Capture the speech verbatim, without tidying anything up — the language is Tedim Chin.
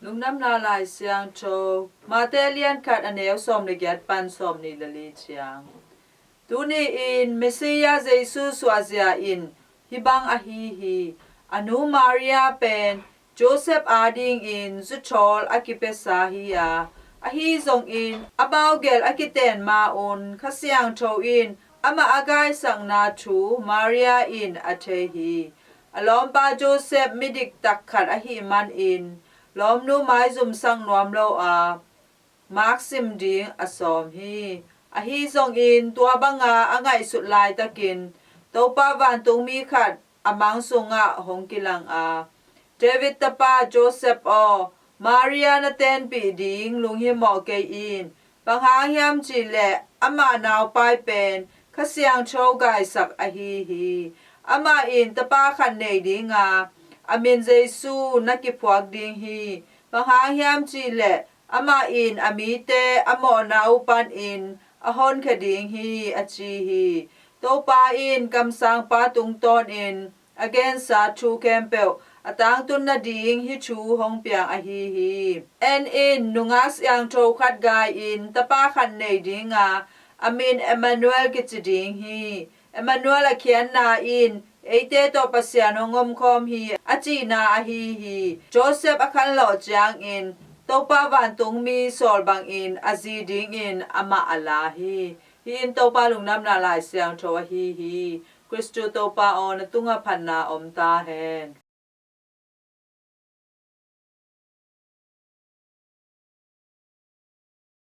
Lungdamna Lai Siangtho, Mate lian khat a neu sawm le giat pan sawm nih le li ciang. Tuni-in Messiah Jesu suahzia in hih bang ahi hi. A nu Maria pen Joseph adingin zuthawl a kipiasa hi a, ahi zongin amau gel a kiten ma-un Kha Siangtho in amah a gaisakna thu Maria in a thei hi. A lawmpa Joseph midik tak khat ahih manin lawmnu maizumsak nuam lo a, maksim ding a sawm hi. Ahi zongin tua banga a ngaihsut laitakin Topa vantungmi khat a mang sungah hong kilang a, David tapa Joseph aw, Maria na tenpih ding lunghimawh kei in. Bang hang hiam cih leh amah naupai pen Kha Siangtho gaisak ahi hi. Amah in tapa khat nei ding a, a min Jesu na kiphuak ding hi. Bang hang hiam cih leh amah in a mite a mawhna uh panin a honkhia ding hi, a ci hi. Topa in kamsangpa tungtawnin a gensa thu khempeuh a tangtun nading hih thu hong piang ahi hi. En in, nungak siangtho khat gai-in tapa khat nei ding a, a min Emmanuel kici ding hi. Emmanuel a khiatna in eite tawh Pasian hong omkhawm hi, a cihna ahi hi. Joseph a khanlawh ciangin Topa vantungmi sawl bangin a zi dingin amah a la hi. Hih in Topa Lungdamna Lai Siangtho ahi hi. Khristu Topa aw, na tungah phatna om ta hen.